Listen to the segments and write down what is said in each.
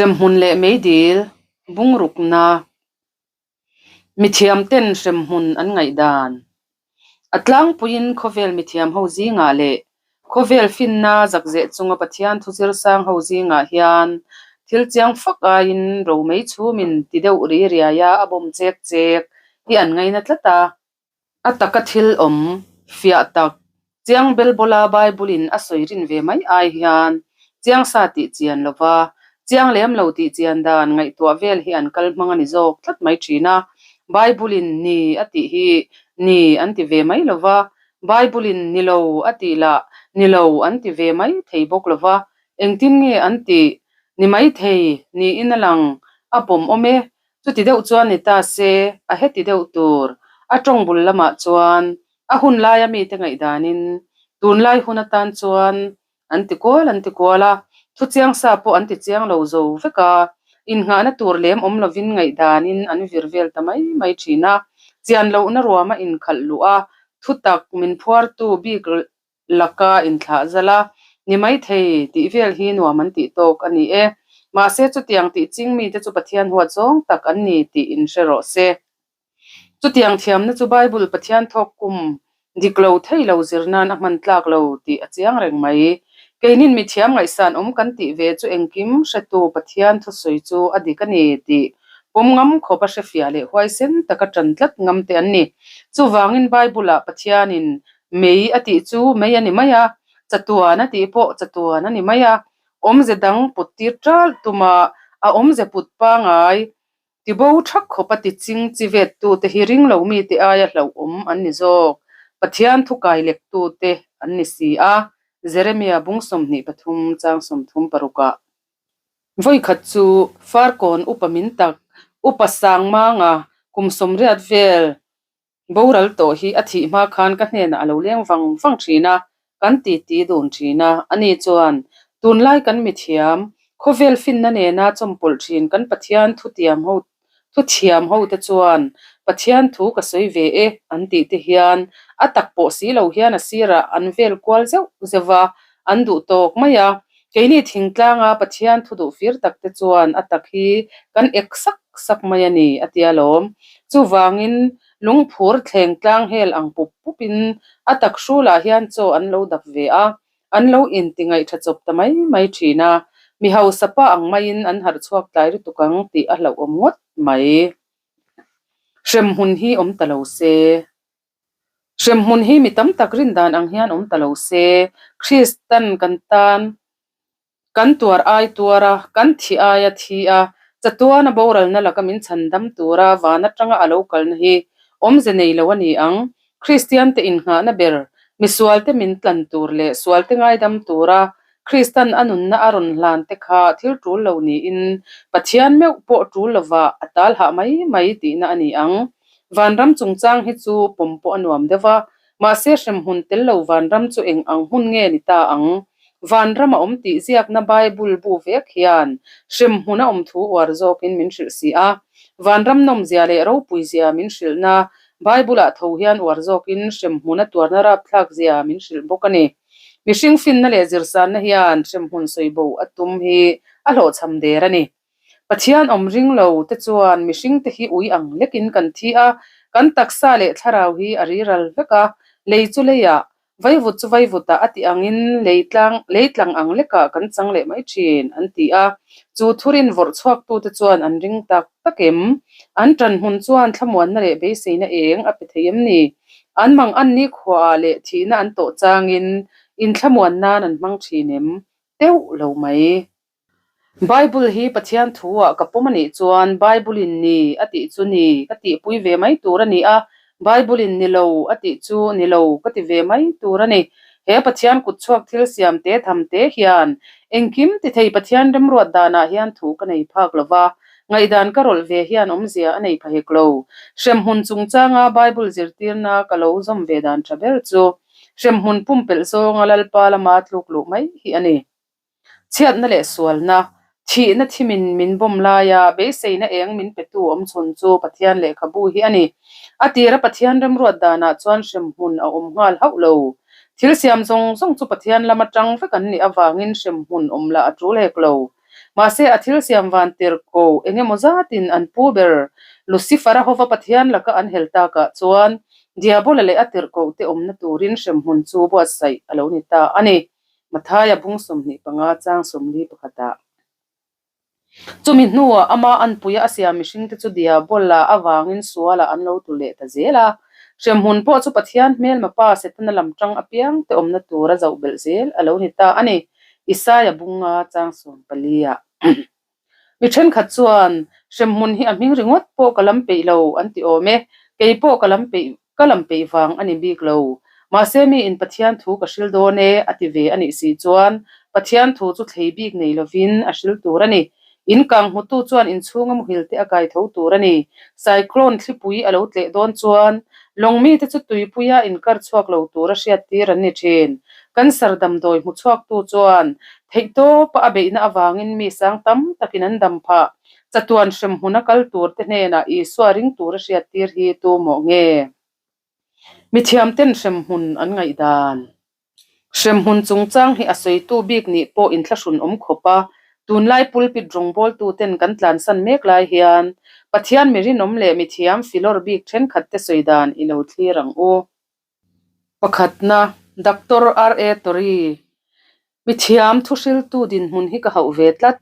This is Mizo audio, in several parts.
Hremhmun leh meidil bungrukna mithiamten hremhmun an ngaihdan. A tlangpuiin khawvel mithiam ho zingah leh khawvel finna zakzeh chunga Pathian thu zirsang ho zingah hian thil chiang fak aiin romei chhumin ti deuh ri riaia a bawm chek chek hi an ngaina tlat a. A taka thil awm, fiah tak, chiang bel bawla Bible-in a sawi rin ve mai ai hian chiang sa tih chian lova, chiang lem lo tih chian dan ngaihtuah vel hi an kal hmang a ni zawk tlat mai thin a. Bible-in ni a tih hi ni an ti ve mai lova, Bible-in ni lo a tih lah ni lo an ti ve mai thei bawk lova, engtin nge an tih ni mai thei niin a lang, a pawm awm e. Chuti deuh chuan ni ta se, a heti deuh tur. A tawng bul lamah chuan a hun laia mite ngaihdanin tunlai hun atan chuan an ti kual an ti kual a, thu chiang sa pawh an ti chiang lo zo vek a, innghahna tur lem awm lovin ngaihdanin an vir vel ta mai mai thin a, chian lohna ruama inkhalh luh a, thutak min phuartu bik laka inthlah zal a, ni mai thei tih vel hi nuam an tih tawk a ni e. Mahse chutiang tih ching mite chu Pathian huat zawng tak an ni tih inhre rawh se. Chutiang thiamna chu Bible Pathian thawk kum dik lo thei lo zir nan a hman tlak lo tih a chiang reng mai. Keinin mithiam ngaihsan awm kan tih ve chu engkim hretu Pathian thusawi chu a dik a ni tih pawm ngam khawp a hrefiah leh huaisen taka ṭan tlat ngam te an ni. Chuvangin Bible-ah Pathianin Mei a tih chu mei a ni mai a, chatuan a tih pawh chatuan a ni mai a, awmze dang put tir ṭalh tuma a awmze put pangai tibo ṭhak khawp a ti ching chi vet tute hi ring lo mite aia hlauhawm an ni zawk. Pathian thu kai lek tute an ni si a, Jeremia bung 23 chang 36 ah. Vawikhat chu Farkawn upa min tak, upa Sangmanga kum 80 vel Boral tawh hi a thih hma khan ka hnenah a lo leng vang vang thin a, kan titi dun thin a. Ani chuan, Tunlai kan mithiam, khawvel finna nena chawmpawlh thin kan Pathian thutiam ho thuthiam ho te chuan Pathian thu ka sawi ve e an tih te hian a tak pawh si lo hian a sirah an vel kual zeuh zeuh va, an duh tawk mai a. Keini thingtlanga Pathian thu duh fir tak te chuan a tak hi kan ek sak sak mai a ni, a ti alawm. Chuvangin lungphur thleng tlang hel ang pup pupin a tak hrulah hian chaw an lo dap ve a, an lo inti ngaihtha chawp ta mai mai thin a, mi hausa pa ang maiin an harh chhuak tlai lutuk ang tih a hlauhawm ngawt mai. Hremhmun hi awm ta lo se. Hremhmun hi mi tam tak rin dan ang hian awm ta lo se, Kristan kan tan kan tuar ai tuar a, kan thi ai a thi a, chatuana boralna laka min chhan dam tura van atanga a lo kalna hi awmze nei lo a ni ang. Kristiante innghahna ber, misualte min tlan tur leh sualte ngaidam tura Kristan a nunna a rawn hlan te kha thil tul lo niin Pathian meuh pawh tul lovah a tal hah mai mai tihna a ni ang. Vanram chungchang hi chu pawm pawh a nuam deuh a, mahse hremhmun tel lo vanram chu eng ang hmun nge ni ta ang? Vanram a awm tih ziakna Bible bu vek hian hremhmun a awm thu uar zawkin min hrilh si a. Vanram nawmzia leh ropuizia min hrilhna Bible-ah tho hian uar zawkin hremhmun a tuarna rapthlakzia min hrilh bawk a ni. Mihring finna leh zirsanna hian hremhmun sawibo a tum hi a hlawhchham der a ni. Pathian awm ring lo te chuan mihring te hi ui ang lekin kan thi a, kan taksa leh thlarau hi a riral vek a, lei chu leiah, vaivut chu vaivutah a tih angin lei tlang lei tlang ang lekah kan chang leh mai thin, an ti a. Chu thurin vawrh chhuaktute chuan an ring tak tak em? An tan hmun chuan thlamuanna leh beiseina eng a pe thei em ni? An mang an nikhuaah leh thihna an tawh changin inthlamuan nan an hmang thin em? Teuh lo mai. Bible hi Pathian thu-ah ka pawm a nih chuan Bible-in ni a tih chu ni ka tihpui ve mai tur a ni a, Bible-in ni lo a tih chu ni lo ka ti ve mai tur a ni. He Pathian kutchhuak thil siam te tham te hian engkim ti thei Pathian remruat danah hian thu ka nei phak lo va, ngaihdan ka rawlh ve hian awmzia a nei pha hek lo. Hremhmun chungchanga Bible zirtirna ka lo zawm ve dan tha ber chu hremhmun pumpelh zawnga Lalpa lama tluk luh mai hi a ni. Chhiatna leh sualna, thihna thimin min bawm laia beiseina eng min petu awm chhun chu Pathian lehkhabu hi a ni. A tira Pathian remruat danah chuan hremhmun a awm nghal hauh lo. Thil siam zawng zawng chu Pathian lama tang vek an nih avangin hremhmun awm lah a tul hek lo. Mahse, a thil siam van tir ko eng emaw zatin an pu ber Lucifer-a hova Pathian laka an hel takah chuan Diabola leh a tirhkohte awmna turin hremhmun chu buatsaih a lo ni ta a ni. Mathaia bung 25 chang 41 ah. Chumi hnuah ama anpuia a siam mihringte chu Diabola avangin sualah an lo tlu leh ta zel a. Hremhmun pawh chu Pathian hmelma pa Setana lam tang apiangte awmna tura zoh belh zel a lo ni ta a ni. Isaia bunga chang 14 ah. Mi thenkhat chuan, Hremhmun hi a hming ringawt pawh ka lam peih lo an ti awm e. Kei pawh ka lam peih ka lam peih vang a ni bik lo. Mahse miin Pathian thu ka hril dawn e a ti ve a nih si chuan Pathian thu chu thlei bik nei lovin a hril tur a ni. In kang hmutu chuan inchhunga muhil te a kai tho tur a ni. Cyclone thlipui a lo tleh dawn chuan lawng mite chu tuipuia inkar chhuak lo tura hriattir an ni thin. Cancer damdawi hmu chhuaktu chuan theihtawpa a beihna avangin mi sang tam takin an dam phah. Chatuan hremhmuna kal turte hnenah Isua ring tura hriattir hi tu mawh nge? Mithiamten hremhmun an ngaihdan. Hremhmun chungchang hi a sawitu bik nih pawh inthlahrun awm khawp a, tunlai pulpit rawngbawltuten kan tlansan mek lai hian Pathian mi rinawm leh mithiam filawr bik thenkhatte sawi dan i lo thlir ang u. Pakhatna, Doctor RA Tori Mithiam thuhriltu dinhmun hi ka hauh ve tlat.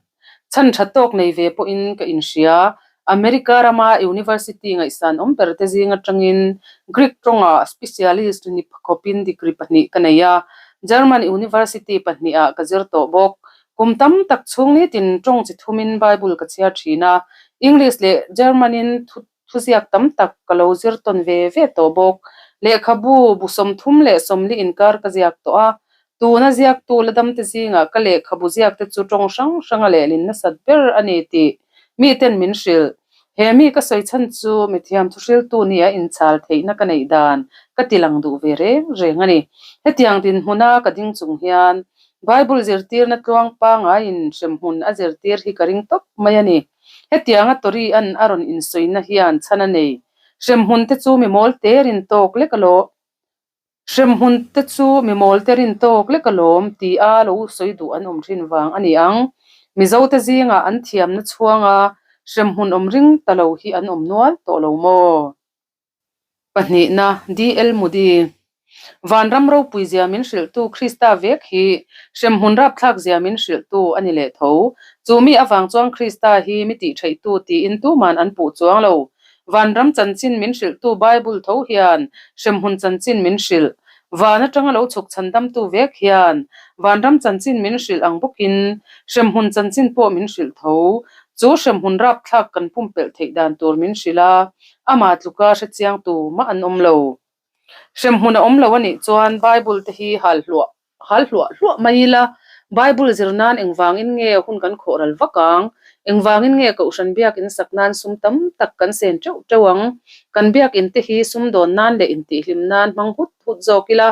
Chhan tha tawk nei ve pawhin ka inhria. America rama university ngaihsan awm ber te zing atangin Greek tawngah specialist ni khawpin degree pahnih ka nei a, German university pahnihah ka zir tawh bawk. Kum tam tak chhung nitin tawng chi thumin Bible ka chhiar thin a, English leh German-in thu Thuziak tam tak ka lo zir tawn ve ve tawh bawk. Lehkhabu bu 30 le 40 inkar ka ziak tawh a, tuna ziaktu la damte zingah ka lehkhabu ziakte chu tawng hrang hranga lehlin nasat ber a ni tih miten min hrilh. He mi ka sawi chhan chu mithiam thuhriltu nia inchhal theihna ka neih dan ka ti lang duh ve reng reng a ni. Hetiang dinhmuna ka ding chung hian Bible zirtirna tluang pangaiin hremhmun a zirtir hi ka ring tawp mai a ni. Hetianga Tori an a rawn insawina hian chhan a nei. Hremhmun te chu mi mawl te rin tawk lek a lawm. Hremhmun te chu mi mawl te rin tawk lek a lawm ti a lo sawi duh an awm thin vang a ni ang. Mizo te zingah an thiamna chhuanga hremhmun awm ring ta lo hi an awm nual tawh lo maw? Pahnihna, DL Moody. Vanram ropui zia min hrilhtu Krista vek hi hremhmun rapthlak zia min hrilhtu a ni leh tho. Chu mi avang chuan Krista hi mi tihtheihtu tiin tuman an puh chuang lo. Vanram chanchin min hrilhtu Bible tho hian hremhmun chanchin min hrilh. Van atanga lo chhuk chhandamtu vek hian vanram chanchin min hrilh ang bawkin hremhmun chanchin pawh min hrilh tho. Chu hremhmun rapthlak kan pumpelh theih dan tur min hrilh a, Amah tluka hrechiang tu mah an awm lo. Hremhmun a awm lo a nih chuan Bible te hi hal hluah hal hluah hluah mai ila, Bible zir nan engvangin nge hun kan khawh ral vak ang? Engvangin nge Kohhran biakin sak nan sum tam tak kan sen teuh teuh ang? Kan biakin te hi sumdawn nan leh intihhlim nan hmang hut hut zawk ila,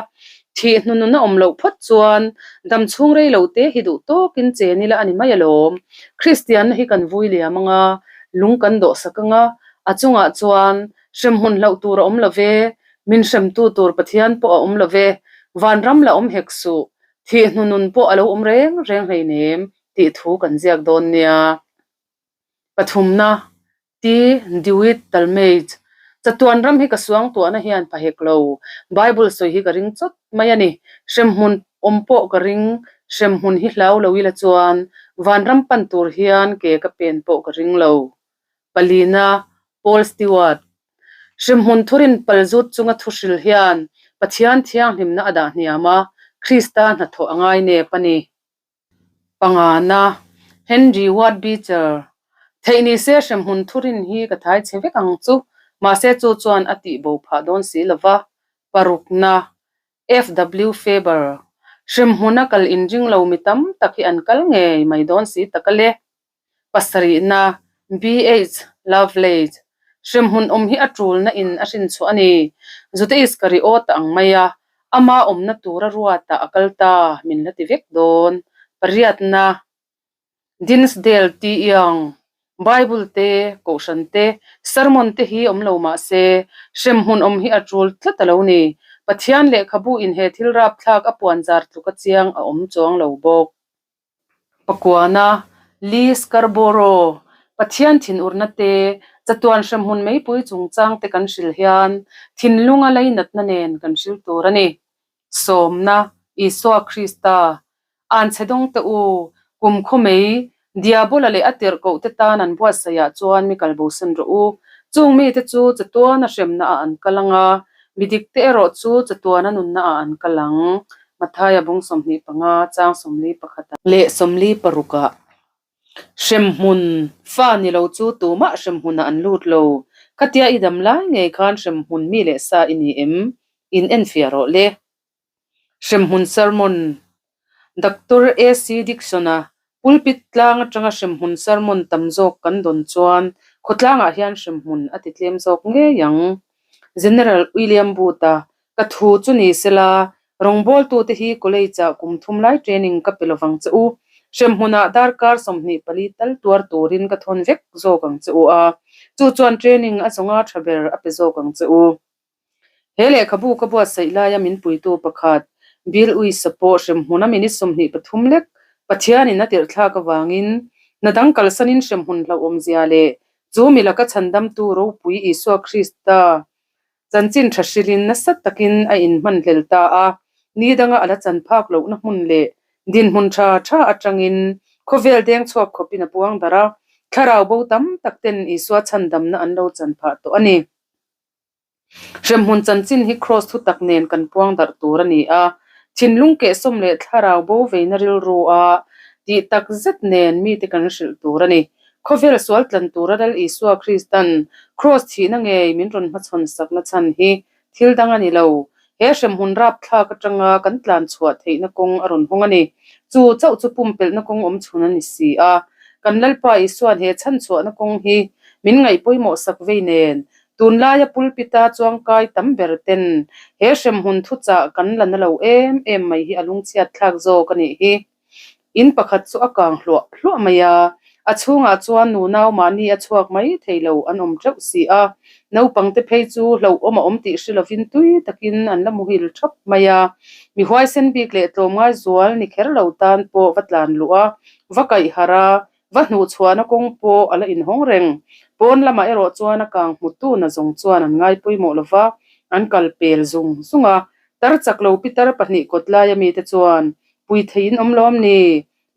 thih hnunun a awm loh phawt chuan dam chhung rei lo te hi duh tawkin chen ila a ni mai alawm. Kristianna hi kan vui liam anga, lung kan dawh sak anga, A chungah chuan hremhmun hlauh tur a awm lo ve, min hremtu tur Pathian pawh a awm lo ve, vanram la awm hek suh, thih hnunun pawh a lo awm reng reng hleinem tih thu kan ziak dawn nia. Pathumna, T. Dewitt Talmage, Chatuan ram hi ka suangtuahna hian pha hek lo, Bible sawi hi ka ring chawt mai a ni, hremhmun awm pawh ka ring, hremhmun hi hlau lo ila chuan vanram pan tur hian ke ka pen pawh ka ring lo. Palina, Paul Stewart. Hremhmun thurin palzut chunga thuhril hian Pathian thianghlimna a dah hniam a, Krista hnathawh a ngai nep a ni. Pangana, Henry Ward Beecher. Theih ni se hremhmun thurin hi ka thai chhe vek ang chu, mahse chu chuan a tih bo phah dawn si lo va. Parukna, FW Faber. Hremhmuna kal inring lo mi tam tak hi an kal ngei mai dawn si tak a le. Pasarihna, BH, Lovelace, hremhmun awm hi a tulna in a hrinchhuah a ni. Juda Iskariota ang mai a, ama awmna tura ruata a kal ta min la ti vek dawn. Pariatna, Dinsdale T. Young, Bible te, Kohhran te, sermon te hi awm lo mah se, hremhmun awm hi a tul tlat a lo ni. Pathian lehkhabu in he thil rapthlak a puanzar tluka chiang a awm chuang lo bawk. Pakuana, Lee Scarborough, Pathian thinurna te, chatuan hremhmun meipui chungchang te kan hril hian thinlunga leinatna nen kan hril tur a ni. Sawmna, Isua Krista, Anchhe dawngte u, kumkhaw mei, Diabola leh a tirhkoh te tan an buatsaihah chuan mi kal bosan rawh u. Chung mite chu chatuana hremna ah an kal ang a, mi dikte erawh chu chatuana nunna ah an kal ang. Mathaia bung 25, chang 41 ah leh 46 ah. Hremhmun fa ni lo chu tumah hremhmunah an lut lo. Khatia i dam lai ngei khan hremhmun mi leh sa i ni em? In enfiah rawh le. Hremhmun Sermon, Doctor AC Dixon-a pulpit tlang atanga hremhmun sermon tam zawk kan dawn chuan khawtlangah hian hremhmun a ti tlem zawk ngei ang. General William Booth-a ka thu chu ni sela, rawngbawltute hi college-ah kum thum lai training ka pe lovang che u. Hremhmunah darkar 24 tal tuar turin ka thawn vek zawk ang che u a, chu chuan training a zawnga tha ber a pe zawk ang che u. He lehkhabu ka buatsaih laia min puitu pakhat, Bill Uisa pawh hremhmuna minute 23 lek Pathianin a tirhthlak avangin hna dang kalsanin hremhmun hlauhawmzia leh chu mi laka chhandamtu ropui Isua Krista chanchin tha hrilhin nasa takin a inhmanhlel ta a, ni danga a la chan phak lohna hmun leh dinhmun tha tha atangin khawvel deng chhuak khawpin a puang darh a, thlarau bo tam tak ten Isua chhandamna an lo chan phah tawh a ni. Hremhmun chanchin hi Kraws thutak nen kan puang darh tur a ni a, thinlung kehsawm leh thlarau bo veina rilru a tih tak zet nen mite kan hrilh tur a ni. Khawvel sual tlan tura Lal Isua Kristan Kraws thihna ngei min rawn hmachhawn sakna chhan hi thil dang a ni lo. He hremhmun rapthlak atanga kan tlan chhuah theihna kawng a rawn hawng a ni. Chu chauh chu pumpelhna kawng awm chhun a ni si a. Kan Lalpa Isuan he chhanchhuahna kawng hi min ngaih pawimawh sak vei nen Tunlaia pulpita chuangkai tam ber ten he hremhmun thuchah kan la na lo em em mai hi a lungchhiat thlak zawk a nih hi. In pakhat chu a kang hluah hluah mai a, a chhungah chuan nunau mahni a chhuak mai thei lo an awm teuh si a, naupangte phei chu hlauhawm a awm tih hre lovin tui takin an la muhil thap mai a, mi huaisen bik leh tlawmngai zual ni kher lo tan pawh va tlan luh a, va kaih harh a, Va hnuhchhuahna kawng pawh a la inhawng reng. Pawn lamah erawh chuan a kang hmutu na zawng chuan an ngai pawimawh lo va, an kal pel zung zung a. Tar chak lo pitar pahnih kawt laia mite chuan, Pui thei in awm lawm ni?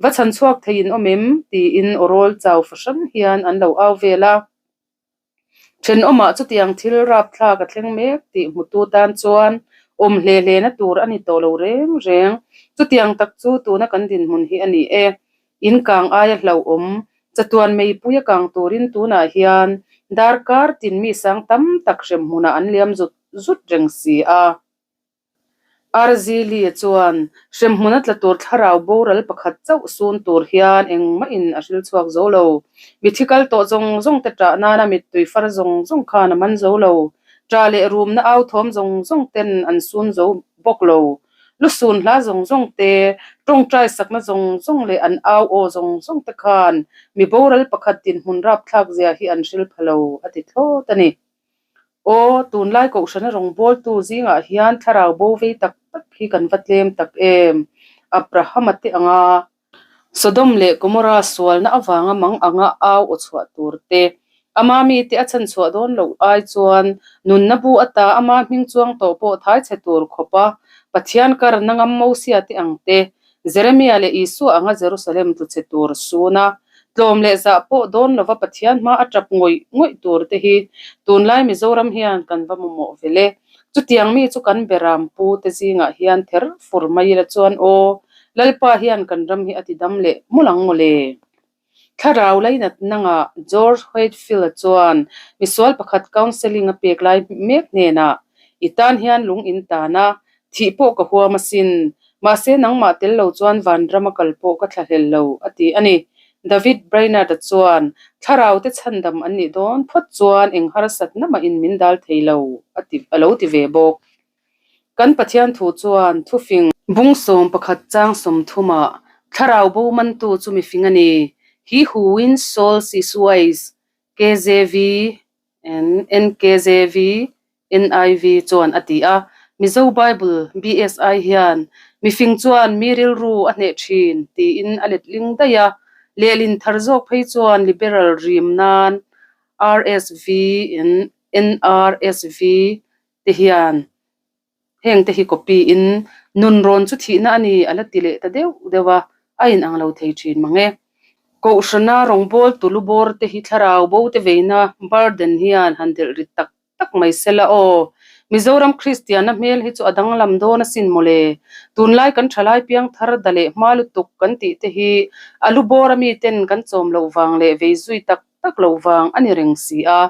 Va chhan chhuak thei in awm em? tiin awrawl chau fahran hian an lo au vel a. Thenawmah chutiang thil rapthlak a thleng mek tih hmutu tan chuan awm hle hlena tur a ni tawh lo reng reng. Chutiang tak chu tuna kan dinhmun hi a ni e. In kang aia hlauhawm, chatuan meipui a kang turin tunah hian darkar tin mi sang tam tak hremhmunah an liam zut zut reng si a. Arzili chuan hremhmun a tla tur thlarau boral pakhat chauh sun tur hian engmahin a hril chhuak zo lo. Mithi kal tawh zawng zawng te ṭah nana mittui far zawng zawng khan a man zo lo. Ṭah leh rumna au thawm zawng zawng ten an sun zo bawk lo. Lusun hla zawng zawng te, ṭawngṭai sakna zawng zawng leh an au aw zawng zawng te khan mi boral pakhat dinhmun rapthlak zia hi an hril pha lo, a ti thlawt a ni. Aw, tunlai kohhrana rawngbawltu zingah hian thlarau bo vei tak tak hi kan va tlem tak em? Abrahama te anga Sodom leh Gomorra sualna avanga mang anga au aw chhuah tur te, ama mite a chhanchhuah dawn loh ai chuan nunna bu ata ama hming chuang tawh pawh thai chhe tur khawpa Pathian karna ngam Mosia te ang te, Jeremia leh Isua anga Jerusalem tlu chhe tur suna tlawm leh zah pawh dawn lova Pathian hma a tap ngawih ngawih tur te hi tunlai Mizoram hian kan va mamawh vel e. Chutiang mi chu kan beram pu te zingah hian ther fur mai ila chuan aw, Lalpa hian kan ram hi a ti dam leh mawlh ang mawle. Thlarau lainat nangah George Whitefield-a chuan misual pakhat counselling a pek lai mek hnenah, I tan hian lung in tan a, thih pawh ka huam asin. Mahse nangmah tel lo chuan vanram a kal pawh ka thlahlel lo, a ti a ni. David Brainerd-a chuan, Thlarau te chhandam an nih dawn phawt chuan eng harsatna mahin min dal thei lo, a ti a lo ti ve bawk. Kan Pathian thu chuan thufing bung 11 chang 30 ah thlarau bo mantu chu mifing a ni, He who wins souls is wise, KJV, NKJV, NIV chuan a ti a. Mizo Bible, BSI, hian mifing chuan mi rilru a hneh thin tiin a letling daih a. Lehlin thar zawk phei chuan Liberal rim nan RSV, NRSV te hian heng te hi copy in nunrawn chu thihna a ni a la ti leh ta deuh deuh a, a inang lo thei thin mang e. Kohhrana rawngbawl tulu bawr te hi thlarau bo te veina burden hian han delh rit tak tak mai sela aw. Mizoram Kristianna hmel hi chu a danglam dawn asin mawle. Tunlai kan thalai piang thar da leh hma lutuk kan tih te hi a lu bawr ami ten kan chawm loh vang leh vei zui tak tak loh vang a ni reng si a.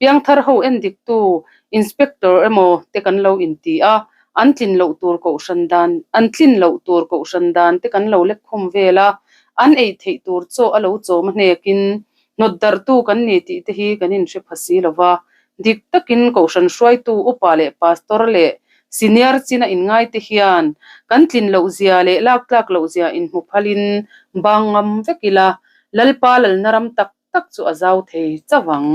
Piangthar ho endiktu Inspector emaw te kan lo inti a, an tlin loh tur kohhran dan an tlin loh tur kohhran dan te kan lo lek khum vel a, an ei theih tur chaw a lo chawm a hnekin Hnawt darhtu kan ni tih te hi kan inhre pha si lo va, dik takin Kohhran hruaitu upa leh pastor leh senior china inngai te hian kan tlin loh zia leh lak tlak loh zia inhmu phalin bang ngam vek ila, Lalpa lalna ram tak tak chu a zau thei chauh ang.